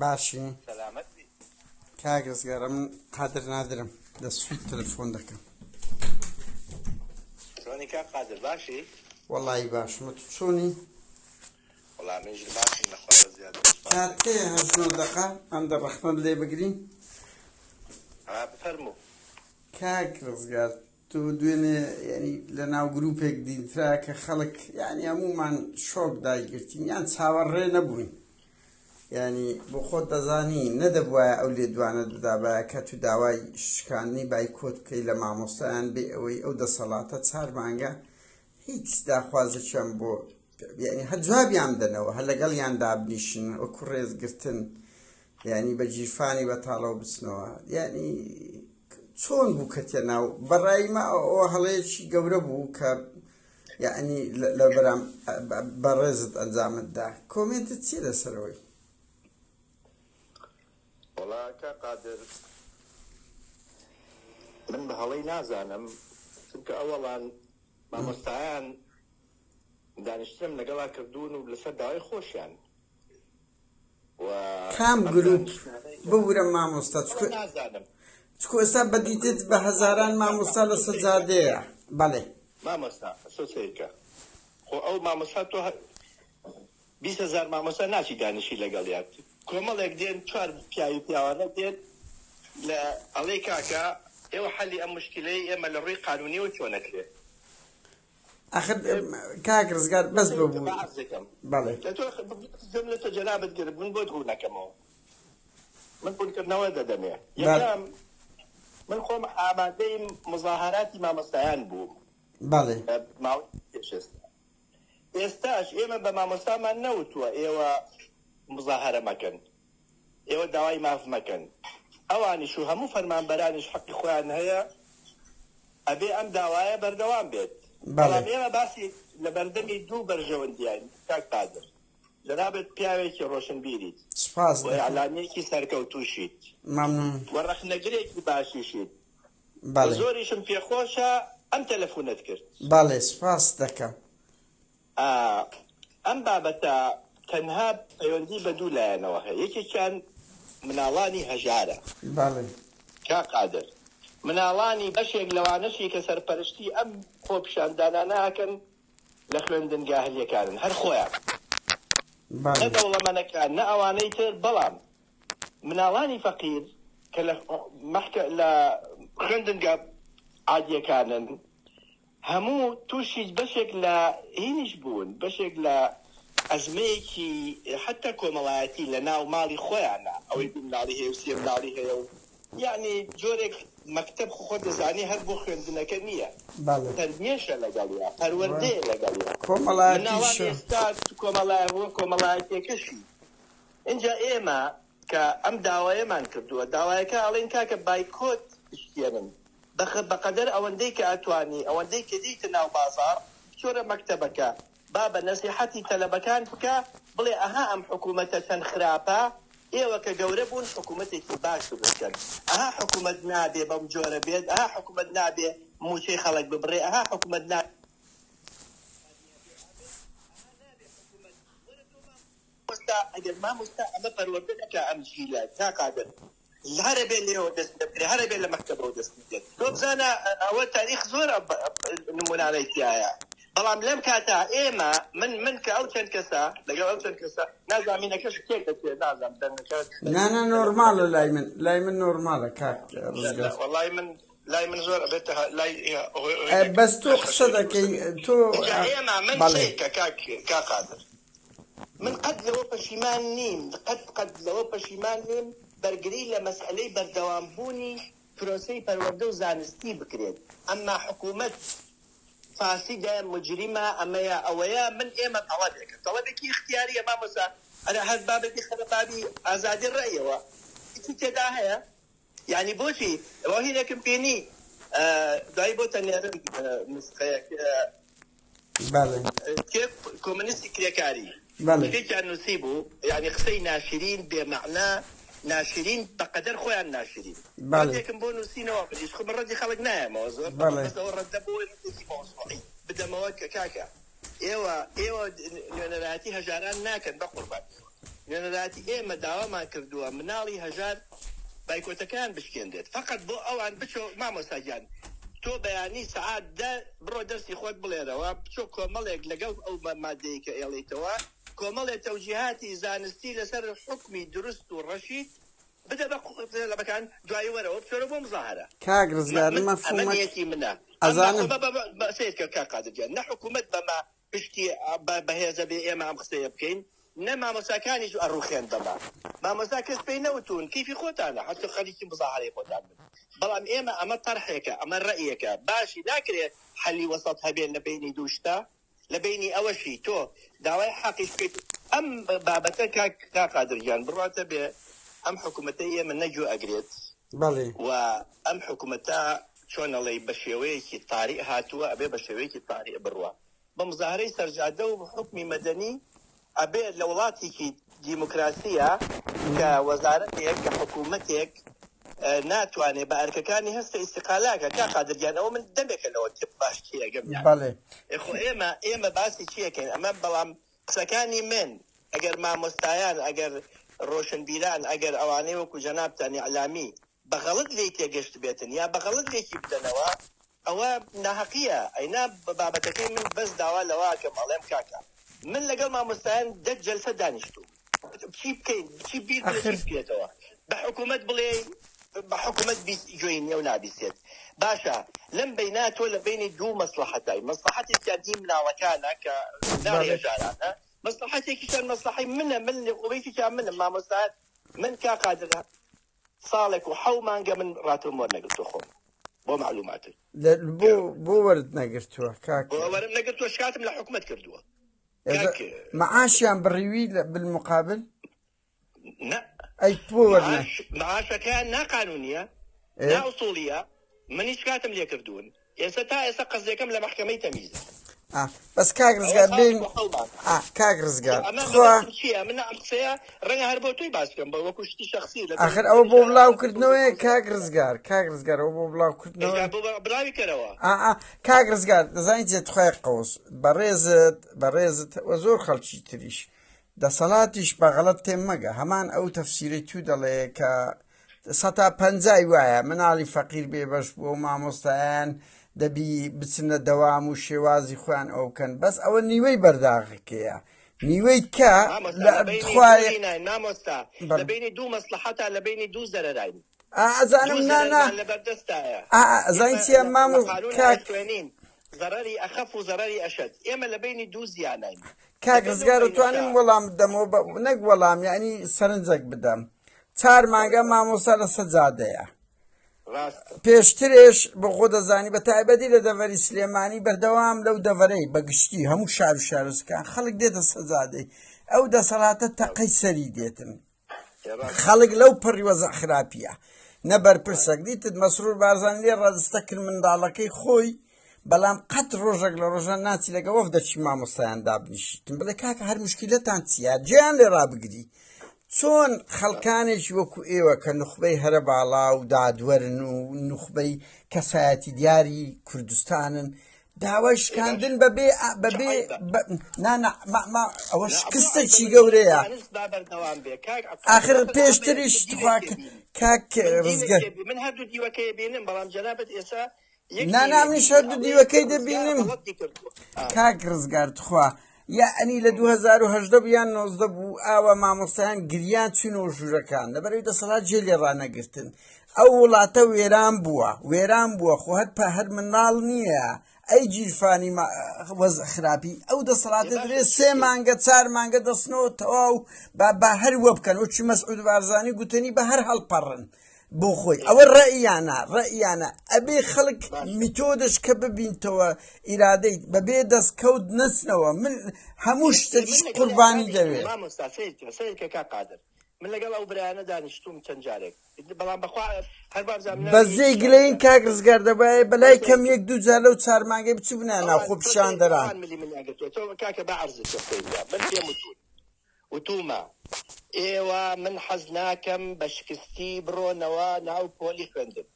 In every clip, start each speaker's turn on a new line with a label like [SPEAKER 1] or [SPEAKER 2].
[SPEAKER 1] باشی
[SPEAKER 2] سەلامەت بی.
[SPEAKER 1] کاک ڕزگار من قادر نادرم لە سوید تەلەفۆن دەکەم.
[SPEAKER 2] چۆنی کاک قادر باشی؟
[SPEAKER 1] وەڵایی باشم تو چۆنی؟
[SPEAKER 2] وەڵا منیش باشم لە خوا بەزیاد سوپاس
[SPEAKER 1] کات
[SPEAKER 2] دەکەم.
[SPEAKER 1] هەیە هەشت نۆ دەقە ئەندە ڕەخنەت لێ بگرین؟
[SPEAKER 2] ها بفەرموو.
[SPEAKER 1] کاک ڕزگار تۆ دوێنێ یانی لە ناو گروپێک دینترا کە خەڵک یانی هەموومان شۆک دایگرتین یان چاوەڕێ نەبووین یانی بۆ خۆت دەزانی نەدەبوایە ئەو لێدوانەت بدابایە کە تو داوای شکاندنی بایکۆت بکەی لە مامۆستایان بێ ئەوەی ئەو دەسەڵاتە چار مانگە هیچ داخوازێکیان بۆ یعنی هەر جوابیان بدەنەوە هەر لەگەڵیان دابنیشن وەکو ڕێزگرتن یعنی بە گیرفانی بەتاڵەوە بچنەوە یعنی چۆن بوو کەتیە ناو بەڕای مە ئەوە هەڵەیەکی گەورە بوو کە یعنی لە بەرام بەڕێزت ئەنجامت دا کۆمێنتت چیە لەسەرەوەی؟
[SPEAKER 2] وەڵا کاک قادر من بە هەڵەی نازانم چونکە ئەوەڵان مامۆستایان دانیشتنم لەگەڵا کردوون و لەسەر داوای خۆشیان و
[SPEAKER 1] کام
[SPEAKER 2] ئەم
[SPEAKER 1] گروپ
[SPEAKER 2] دانیشتنانەی کە
[SPEAKER 1] ببورە مامۆستا
[SPEAKER 2] وەڵا
[SPEAKER 1] چکۆ
[SPEAKER 2] نازانم
[SPEAKER 1] چکۆ ئێستا بەدیتت بە هەزاران
[SPEAKER 2] کاکە
[SPEAKER 1] مامۆستا
[SPEAKER 2] تۆ
[SPEAKER 1] لە
[SPEAKER 2] سەیرکە
[SPEAKER 1] سەجادەیە بەڵێ.
[SPEAKER 2] مامۆستا تۆ سەیرکە خۆ ئەو مامۆستا تۆ 20,000 مامۆستا ناچی دانیشی لەگەڵیان کۆمەڵێک دێن چوار پیاوی پیاوانە دێن لە ئەڵێ کاکە ئێوە حەلی ئەم مشکلەی ئێمە لە ڕووی قانونیەوە چۆن ئەکرێ؟
[SPEAKER 1] ئەخر کاک ڕزگار بەس ببوو بەڵێ.
[SPEAKER 2] لە تۆ گوێم لە تۆ جەنابت گرت من بۆت ڕوون ئەکەمەوە من ڕوونکردنەوە دەدەمێ یەکەم من خۆم ئامادەی مزاهەراتی مامۆستایان بووم
[SPEAKER 1] بەڵێ
[SPEAKER 2] ماوەی پێش ئێستا ئێستاش ئێمە بە مامۆستامان نەوتووە ئێوە مزاهەرە مەکەن ئێوە داوای ماف مەکەن ئەوانیش و هەموو فەرمانبەرانیش حەقی خۆیان هەیە ئەبێ ئەم داوایە بەردەوام بێت بەڵام ئێمە باسی لە بەردەمی دوو بەرژەوەندیاین کاک قادر جەنابت پیاوێکی ڕۆشنبیریت
[SPEAKER 1] سوپاس
[SPEAKER 2] و
[SPEAKER 1] دەکەم.
[SPEAKER 2] ئیعلامیەکی سەرکەوتووشیت
[SPEAKER 1] مەمنون.
[SPEAKER 2] و ڕەخنەگرێکی باشیشیت و
[SPEAKER 1] بەڵێ.
[SPEAKER 2] زۆریشم پێخۆشە ئەم تەلەفونەت کرد.
[SPEAKER 1] بەڵێ سوپاست دەکەم.
[SPEAKER 2] ئا ئەم بابەتە تەنها پەیوەندی بە دوو لایەنەوە هەیە، یەکێکیان مناڵانی هەژارە.
[SPEAKER 1] بەڵێ.
[SPEAKER 2] کاک قادر، مناڵانی بەشێک لەوانەشی کە سەرپەرشتی ئەم خۆپیشاندانانە ئەکەن لە خوێندنگا ئەهلیەکانن هەر خۆیان، نە
[SPEAKER 1] بەڵێ.
[SPEAKER 2] دەوڵەمەنەکان نە ئەوانەی تر، بەڵام مناڵانی فەقیر کە لە مەحکە لە خوێندنگا عادیەکانن هەموو تووشی بەشێک لە هینیش بوون، بەشێک لە ئەزمەیەکی حەتتا کۆمەڵایەتی لە ناو ماڵی خۆیانا، ئەوەی دوو مناڵی هەیە و سێ مناڵی هەیە و یەعنی جۆرێک مەکتەب خۆ خۆت دەزانی هەر بۆ خوێندنەکە نییە،
[SPEAKER 1] بەڵێ.
[SPEAKER 2] تەربیەشە لەگەڵیا، پەروەردەیە لەگەڵیا. مناڵان
[SPEAKER 1] کۆمەڵایەتیشە.
[SPEAKER 2] ئێستا کۆمەڵایە ڕووە کۆمەڵایەتیەکەشی. ئینجا ئێمە کە ئەم داوایەمان کردووە، داوایەکە ئەڵێین کاکە بایکۆت بشکێنن، بەقەدەر ئەوەندەی کە ئەتوانی، ئەوەندەی کە دێیتە ناو بازاڕ، بچۆرە مەکتەبەکە، بابە نەسیحەتی تەلەبەکان بکە، بڵێ ئەها ئەم حکوومەتە چەند خراپە، ئێوە کە گەورە بوون حکوومەتێکی باش دروست کەن، ئەها حکوومەت نابێ بەم جۆرە بێت، ئەها حکوومەت نابێ مووچەی خەڵک ببڕێ، ئەها حکوومەت نابێ مامۆستا ئەگەر مامۆستا ئەمە پەروەردە نەکا ئەم جیلە کاک قادر هەر ئەبێ لێوە دەست پێ بکرێ هەر ئەبێ لە مەکتەبەوە دەست پێ بکرێت تۆ بزانە ئەوە تاریخ زۆر نمونانەی تیایە بەڵام لەم کاتە ئێمە من من کە ئەو چەند کەسە لەگەڵ ئەو چەند کەسە نازانم مینەکەش تێک دەچێت نازانم دەنگەکە
[SPEAKER 1] نا نا نۆرمالە لای من لای من نۆرمالە کاک ڕزگار
[SPEAKER 2] وەڵای من لای من زۆر ئەبێتە لای
[SPEAKER 1] بەس تۆ قسە دەکەی تۆ
[SPEAKER 2] ئێمە من
[SPEAKER 1] بەڵێ
[SPEAKER 2] کە کاک کاک قادر من قەت لەوە پەشیمان نیم قەت قەت لەوە پەشیمان نیم بەرگری لە مەسئەلەی بەردەوامبوونی پرۆسەی پەروەردە و زانستی بکرێت ئەمما حکوومەت فاسدە مجریمە ئەمەیە ئەوەیە من ئێمە تەڵەبێکە تەڵەبێکی ئیختیاریە مامۆستا ئەرە هەر بابێکی خەرە بابی ئازادی ڕەئیەوە هیچی تێدا هەیە یعنی بۆچی ئەوە هینێکم بینی دوایی بۆتە نێرم نسخەیەک
[SPEAKER 1] بەڵێ
[SPEAKER 2] کتێب کۆمۆنیستی کرێکاری
[SPEAKER 1] بەڵێ
[SPEAKER 2] شتێکیان نووسی بوو یعنی قسەی ناشرین بێمەعنا ناشرین بەقەدەر خۆیان ناشرین
[SPEAKER 1] بەڵێ
[SPEAKER 2] ڕەدێکم بۆ نووسینەوە منیش خۆ من ڕەدی خەڵک نایەمەوە زۆر
[SPEAKER 1] بەڵێ
[SPEAKER 2] بەس ئەوە ڕەدە بۆ ڕەدێکی مەوزوعی بدەمەوە کە کاکە ئێوە ئێوە نوێنەرایەتی هەژاران ناکەن بە قوربان. نوێنەرایەتی ئێمە داوامان کردووە مناڵی هەژار بایکۆتەکەیان بشکێنرێت فەقەت بۆ ئەوان بچۆ مامۆستا گیان تۆ بەیانی سەعات دە بڕۆ دەرسی خۆت بڵێرەوە بچۆ کۆمەڵێک لەگەڵ ئەو مادەی کە ئێڵیتەوە کۆمەڵێ تەوجیهاتی زانستی لەسەر حوکمی دروست و ڕەشید بدە بە تەلەبەکان دوایی وەرەوە بچۆرە بۆ مزاهەرە.
[SPEAKER 1] کاک ڕزگار
[SPEAKER 2] من ئەمە
[SPEAKER 1] مەفهومەک
[SPEAKER 2] نیەتی منە ئەمما
[SPEAKER 1] ئەزانم.
[SPEAKER 2] خۆ بە سەیرکە کاک قادر گیان نە حکومەت بەمە پشتی بەهێزە بێ ئێمە ئەم قسەیە بکەین نە مامۆستاکانیش ئەڕوخێن بەمە مامۆستا کەس پێی نەوتون کەیفی خۆتانە حەتە خەریکی مزاهەرەی خۆتان بن بەڵام ئێمە ئەمە تەرحێکە ئەمە ڕەئیەکە باشی ناکرێ حەلی وەسەت هەبێ لە بەینی دوو شتە لە بەینی ئەوەشی تۆ داوای حەقیش بکەیت ئەم بابەتە کاک کاک قادر گیان بڕواتە بێ ئەم حکوومەتەی ئێمە نە گوێ ئەگرێت
[SPEAKER 1] بەڵێ.
[SPEAKER 2] و ئەم حکوومەتە چۆن ئەڵێی بە شێوەیەکی تاریء هاتووە ئەبێ بە شێوەیەکی تاریء بڕوا بە مزاهرەی سەرجادە و حوکمی مەدەنی ئەبێ لە وڵاتێکی دیموکراسیە کە وەزارەتێک کە حکوومەتێک ناتوانێ بە ئەرکەکانی هەستە ئیستیقالاکە کاک قادر گیان ئەوە من دەمێکە لەوە تێ باش تێئەگەم یانی
[SPEAKER 1] بەڵێ.
[SPEAKER 2] ئێ خۆ ئێمە ئێمە باسی چی ئەکەین ئەمە بەڵام قسەکانی من ئەگەر مامۆستایان ئەگەر ڕۆشنبیران ئەگەر ئەوانەی وەکو جەنابتان ئیعلامی بە غەڵەت لێی تێگەشتبێتن یا بە غەڵەت لێکی بدەنەوە ئەوە ناهەقیە ئەینا بابەتەکەی من بەس داوا لەوە ئەکەم ئەڵێم کاکە من لەگەڵ مامۆستایان دە جەلسە دانیشتووم چی بکەین چی بیر لە
[SPEAKER 1] ئەخر
[SPEAKER 2] چی بکرێتەوە بە حکوومەت بڵێی بە حکوومەت بیست گوێی نییە و نابیستێت باشە لەم بەینا تۆ لە بەینی دوو مەسڵەحەتای مەسڵەحەتێکیان هی مناڵەکانە کە مناڵی
[SPEAKER 1] بەڵێ
[SPEAKER 2] هەژارانە مەسڵەحەتێکیشیان مەسڵەحەی منە من یەکێکیان منم مامۆستا من کاک قادر ساڵێک و حەو مانگە من ڕاتبم وەرنەگرتووە خۆم بۆ معلوماتت
[SPEAKER 1] لە بۆ بۆ وەرت نەگرتووە کاک
[SPEAKER 2] بۆ وەرم نەگرتووە شکاتم لە حکومەت کردووە
[SPEAKER 1] ئێستا
[SPEAKER 2] کاک
[SPEAKER 1] معاشیان بڕیوی لە بالمقابل
[SPEAKER 2] نا
[SPEAKER 1] ئەی بۆ وەرنە
[SPEAKER 2] معاش معاشەکەیان ناقانونیە
[SPEAKER 1] ئێ
[SPEAKER 2] ناوسوڵیە منیش کاتم لێکردوون ئێستا تا ئێستا قەزیەکەم لە مەحکەمەی تەمیزە.
[SPEAKER 1] ئا بەس کاک
[SPEAKER 2] ئەوە
[SPEAKER 1] ڕزگار
[SPEAKER 2] ساڵێک
[SPEAKER 1] بێین
[SPEAKER 2] و حەو مانگە.
[SPEAKER 1] ئا کاک
[SPEAKER 2] جا
[SPEAKER 1] ڕزگار
[SPEAKER 2] ئەمە
[SPEAKER 1] تخوا
[SPEAKER 2] مەبەستم چییە من ئەم قسەیە ڕەنگە هەر بۆ تۆی باس بکەم بە وەکو شتی شەخسی لەگەڵ
[SPEAKER 1] ئاخر ئەوە
[SPEAKER 2] منیش
[SPEAKER 1] بۆ
[SPEAKER 2] ئەمە
[SPEAKER 1] بڵاو
[SPEAKER 2] تۆزێک
[SPEAKER 1] کردنەوەیە
[SPEAKER 2] قسە
[SPEAKER 1] کاک
[SPEAKER 2] بکەم.
[SPEAKER 1] ڕزگار کاک ڕزگار ئەوە بۆ بڵاو
[SPEAKER 2] ئێجا
[SPEAKER 1] کردنەوەیە
[SPEAKER 2] بۆ بڵاوی کەرەوە.
[SPEAKER 1] ئا ئا کاک ڕزگار دەزانی چیە تخوای قەوس بەڕێزت بەڕێزت وە زۆر خەڵکی تریش دەسەڵاتیش بە غەڵەت تێم مەگە هەمان ئەو تەفسیرەی تو دەڵێ کە سەتا پەنجای وایە مناڵی فەقیر بێ بەش بووە و مامۆستایان دەبی بچنە دەوام و شێوازی خۆیان ئەو بکەن بەس ئەوە نیوەی بەرداغەکەیە نیوەی کە
[SPEAKER 2] مامۆستا
[SPEAKER 1] لە
[SPEAKER 2] لە بەینی دوو
[SPEAKER 1] خوایە
[SPEAKER 2] لیناین مامۆستا لە
[SPEAKER 1] بەڵێ
[SPEAKER 2] بەینی دوو مەسڵەحەتا لە بەینی دوو زەرەراین
[SPEAKER 1] ئا ئەزانم
[SPEAKER 2] دوو
[SPEAKER 1] نا نا
[SPEAKER 2] زەرەرمان لەبەردەستایە
[SPEAKER 1] ئا ئەزانی
[SPEAKER 2] ئێمە
[SPEAKER 1] چییە
[SPEAKER 2] لە لە
[SPEAKER 1] مامۆ
[SPEAKER 2] قانونا
[SPEAKER 1] کاک
[SPEAKER 2] ئەیخوێنین زەرەری ئەخەف و زەرەری ئەشەد ئێمە لە بەینی دوو زیاناین
[SPEAKER 1] کاک
[SPEAKER 2] دەبێ لەو
[SPEAKER 1] ڕزگار
[SPEAKER 2] بەینەشا
[SPEAKER 1] توانیم وەڵام بدەمەوە بە نەک وەڵام یعنی سەرنجێک بدەم چار مانگە مامۆستا لەسەر جادەیە
[SPEAKER 2] ڕاستە.
[SPEAKER 1] پێشترێش بۆ خۆ دەزانی بە تایبەتی لە دەڤەری سلێمانی بەردەوام لەو دەڤەرەی بە گشتی هەموو شار و شارۆچکان خەڵک دێتە سەجادەی ئەو دەسەڵاتە تەقەی سەری دێتن خەڵک لەو پەڕی وەزع خراپیە نە بەرپرسەک دیتت مەسرور بارزانی لێ ڕادستە کرد منداڵەکەی خۆی بەڵام قەت ڕۆژێک لە ڕۆژان ناچی لەگە وەف دەچی مامۆستایان دابنیشیتن بڵێ کاکە هەر مشکلەتان چییە جیان لێ ڕابگری چۆن خەڵکانێکی وەکو ئێوە کە نوخبەی هەرە باڵا و دادوەرن و نوخبەی کەسایەتی دیاری کوردستانن داوای شکاندن بەبێ بەبێ نانا ئەوە شکستێکی گەورەیە ئاخر پێشتریش تخوا کاک ڕزگەر
[SPEAKER 2] من هەردوو دیوەکەی بینم بەڵام جەنابت ئێستا
[SPEAKER 1] نانا منیش هەردوو دیوەکەی دەبینم کاک ڕزگار تخوا یەعنی لە 2018 بوو یان 19 بوو ئاوا مامۆستایان گریان چوونەوە ژوورەکان لەبەرەوەی دەسەڵات جێ لێ ڕانەگرتن ئەو وڵاتە وێران بووە وێران بووە خۆ هەر پە هەر مناڵ نییە ئەی گیرفانی وەزع خراپی ئەو دەسەڵاتە درێ سێ مانگە چار مانگە دەستنەوە تەواو با با هەر وە بکەن وەکی مەسعود بارزانی گوتنی بە هەر هەڵپەڕن بۆ خۆی ئەوە ڕەئیانە ڕەئیانە ئەبێ خەڵک میتۆدش کە ببینتەوە ئیرادەی بەبێ دەستکەوت نەچنەوە من هەموو شتێکیش قوربانی دەوێ.
[SPEAKER 2] مامۆستا سەیرکە سەیرکە کاک قادر من لەگەڵ ئەو برایانە دانیشتووم چەند جارێک بەڵام بەخوا هەر وابزانم ناوی
[SPEAKER 1] بەس جێی
[SPEAKER 2] یەکێکیان
[SPEAKER 1] گلەیین
[SPEAKER 2] نییە
[SPEAKER 1] کاک ڕزگار دەبایە بەلای
[SPEAKER 2] بەس
[SPEAKER 1] کەم یەک دوو جار لەو چار مانگەی بچووبنایە ناو
[SPEAKER 2] ئەوان تۆ سەیرکە
[SPEAKER 1] خۆپیشاندەران.
[SPEAKER 2] ئەوان ملی منیان گرتووە تۆ کاکە با عەرزت پێ بکەین من پێم وتوون وتوومە ئێوە من حەز ناکەم بە شکستی بڕۆنەوە ناو پۆلی خوێندن.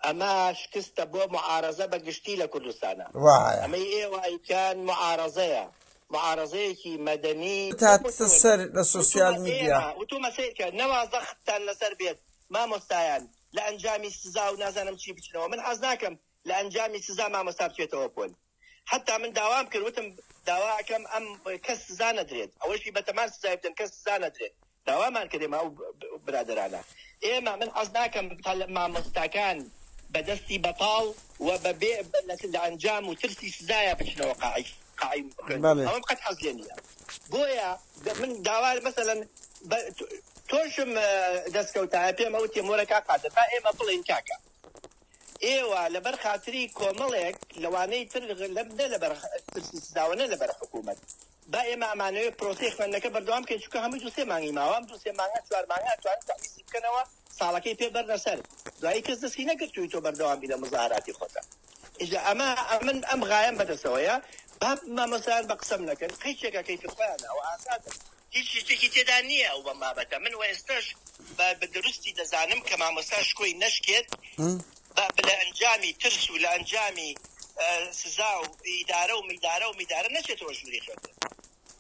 [SPEAKER 2] ئەمە شکستە بۆ موعارەزە بە گشتی لە کوردستانا.
[SPEAKER 1] وایە.
[SPEAKER 2] ئەمەی ئێوە ئەیکەن موعارەزەیە. معارەزەیەکی مەدەنی
[SPEAKER 1] هاتتە سەر لە سۆسیال میدیا.
[SPEAKER 2] ئێمە وتومە سەیرکە نەوا زەختتان لەسەر بێت مامۆستایان لە ئەنجامی سزا و نازانم چی بچنەوە من حەز ناکەم لە ئەنجامی سزا مامۆستا بچێتەوە پۆل حەتا من داوام کرد وتم داوا ئەکەم ئەم کەس سزا نەدرێت ئەوەشی بەتەمان سزای بدەن کەس سزا نەدرێت داوامان کرد ئێمە ئەو برادەرانە ئێمە من حەز ناکەم مامۆستاکان بە دەستی بەتاڵ و بە بێ لە ئەنجام و ترسی سزایە بچنەوە قاعی قاعی خوێندن ئەوەم قەت حەز لێ نییە بۆیە من داوا مەسەلەن تۆشم دەستکەوتایە پێم ئەوتێ مۆرە کاک قادر با ئێمە بڵێین کاکە ئێوە لەبەر خاتری کۆمەڵێک لەوانەی تر نە لەبەر ترسی سزاوە نە لەبەر حکوومەت با ئێمە ئەمانەوێ پرۆسەی خوێندنەکە بەردەوام بکەین چونکە هەمووی دوو سێ مانگی ماوە ئەم دوو سێ مانگە چوار مانگە ئەتوانن تەعویزی بکەنەوە ساڵەکەی پێ بەرنە سەر دوایی کەس دەستی نەگرتووی تۆ بەردەوام بی لە مزاهەراتی خۆتا ئیجا ئەمە ئەمن ئەم غایەم بەدەسەوەیە با مامۆستایان بە قسەم نەکەن قەیچێکە کەیفی خۆیانە ئەوە ئازادن هیچ شتێکی تێدا نییە ئەو بەم بابەتە من وە ئێستاش بە بە دروستی دەزانم کە مامۆستا شکۆی نەشکێت با لە ئەنجامی ترس و لە ئەنجامی سزا و ئیدارە و میدارە و میدارە نەچێتەوە ژووری خوێندن.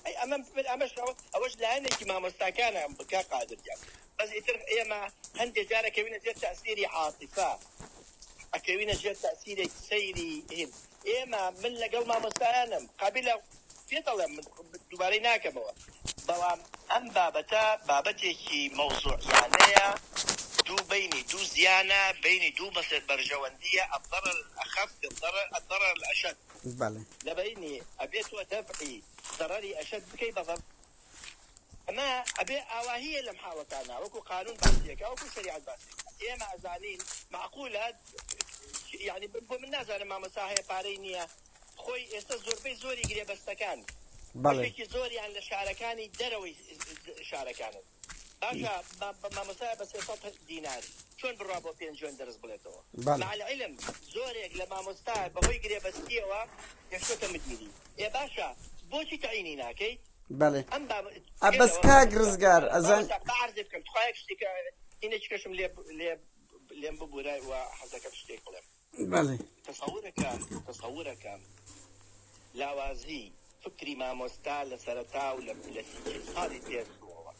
[SPEAKER 2] ئەی ئەمە من ئەمەش ئەوەش لایەنێکی مامۆستاکانە کاک قادر گیان بەس ئیتر ئێمە هەندێ جار ئەکەوینە ژێر تەئسیری عاتیفە ئەکەوینە ژێر تەئسیرێک سەیری هین ئێمە من لەگەڵ مامۆستایانم قابیلە پێت ئەڵێم من دووبارەی ناکەمەوە بەڵام ئەم بابەتە بابەتێکی مەوزوعیانەیە دوو بەینی دوو زیانە بەینی دوو مەسەر بەرژەوەندیە الضرر الاخف بالضرر الضرر الاشد
[SPEAKER 1] بەڵێ.
[SPEAKER 2] لە بەینی ئەبێ تۆ دەفعی زەڕەری ئەشەد بکەی بە زەڕ ئەمە ئەبێ ئاواهیە لەم حاڵەتانە وەکو قانون باسی ئەکا وەکو شەریعەت باسی ئەکا ئێمە ئەزانین مەعقولە یانی بۆ من نازانم مامۆستا هەیە پارەی نیە خۆی ئێستا زۆربەی زۆری گرێبەستەکان
[SPEAKER 1] بەڵێ.
[SPEAKER 2] بەشێکی زۆریان لە شارەکانی دەرەوەی شارەکانن باشە مامۆستایە بە 300 دینار چۆن بڕوا بۆ پێنجوێن دەرس بڵێتەوە
[SPEAKER 1] بەڵێ.
[SPEAKER 2] مع العلم زۆرێک لە مامۆستا بەهۆی گرێبەستیەوە گەشتۆتە مدیری ئێ باشە بۆچی تەعینی ناکەیت
[SPEAKER 1] بەڵێ
[SPEAKER 2] ئەم باب
[SPEAKER 1] ئە بەس
[SPEAKER 2] جگە لەوە
[SPEAKER 1] کاک
[SPEAKER 2] مامۆستا
[SPEAKER 1] ڕزگار ئەزان
[SPEAKER 2] مامۆستا با عەرزێ بکەم تخوا یەک شتێکە هینێکی کەشم لێ لێ لێم ببورە و حەزەکەم شتێک بڵێم
[SPEAKER 1] بەڵێ.
[SPEAKER 2] تەسەورەکەم تەسەورەکەم لاوازی فکری مامۆستا لە سەرەتا و لە لە سی چل ساڵی پێشووەوە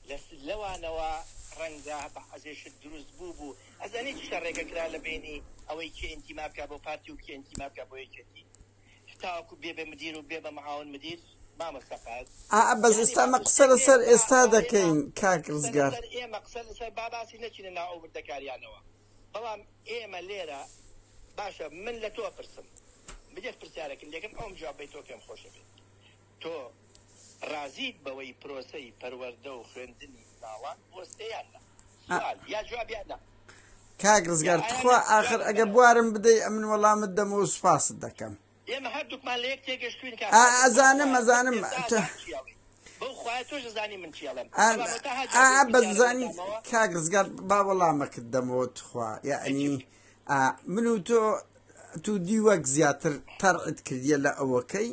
[SPEAKER 2] لە لەوانەوە ڕەنگە بەعزێ شت دروست بوو بوو ئەزانی چ شەڕێکە کرا لە بەینی ئەوەی کێ ئینتیما بکا بۆ پارتی و کێ ئینتیما بکا بۆ یەکێتی تاوەکو بێ بە مدیر و بێ بە معاون مدیر مامۆستا قاد
[SPEAKER 1] ئا بەس
[SPEAKER 2] یانی
[SPEAKER 1] ئێستا
[SPEAKER 2] با
[SPEAKER 1] مە قسە
[SPEAKER 2] شتێک
[SPEAKER 1] لەسەر
[SPEAKER 2] با
[SPEAKER 1] ئێستا
[SPEAKER 2] با ئێمە
[SPEAKER 1] دەکەین کاک
[SPEAKER 2] قسە
[SPEAKER 1] ڕزگار.
[SPEAKER 2] لەسەر ئێمە قسە لەسەر با باسی نەچینە ناو ئەو وردەکاریانەوە بەڵام ئێمە لێرە باشە من لە تۆ ئەپرسم یەک پرسیارێکم لێکەم ئەوم جواب بەی تۆ پێم خۆشە بێت تۆ ڕازیت بەوەی پرۆسەی پەروەردە و خوێندنی مناڵان بوەستێ یان نا؟ سوال یا جواب یان نا؟
[SPEAKER 1] کاک
[SPEAKER 2] یا
[SPEAKER 1] ڕزگار
[SPEAKER 2] ئایا
[SPEAKER 1] تخوا
[SPEAKER 2] نا؟
[SPEAKER 1] ئاخر
[SPEAKER 2] جوابم
[SPEAKER 1] ئەگە
[SPEAKER 2] بەرەوە.
[SPEAKER 1] بوارم بدەی ئەمن وەڵامت دەمەوە سوپاست دەکەم.
[SPEAKER 2] ئێمە هەردووکمان لە یەک تێگەشتوین کاک
[SPEAKER 1] ئا
[SPEAKER 2] قادر بەو
[SPEAKER 1] ئەزانم
[SPEAKER 2] خوایە من
[SPEAKER 1] ئەزانم
[SPEAKER 2] ئێستا
[SPEAKER 1] تە
[SPEAKER 2] ئەزانم چی ئەڵێی بەو خوایە تۆش ئەزانی من چی ئەڵێم
[SPEAKER 1] ئا
[SPEAKER 2] بەڵام هەتا ها
[SPEAKER 1] ئا
[SPEAKER 2] جوابی ئەو
[SPEAKER 1] بەس
[SPEAKER 2] پرسیارە
[SPEAKER 1] زانی
[SPEAKER 2] نەدامەوە
[SPEAKER 1] کاک ڕزگار با وەڵامەکت دەمەوە تخوا
[SPEAKER 2] ئەی چی
[SPEAKER 1] یەعنی
[SPEAKER 2] بکەم؟
[SPEAKER 1] ئا من و تۆ تو دیوەک زیاتر تەرعت کردیە لە ئەوەکەی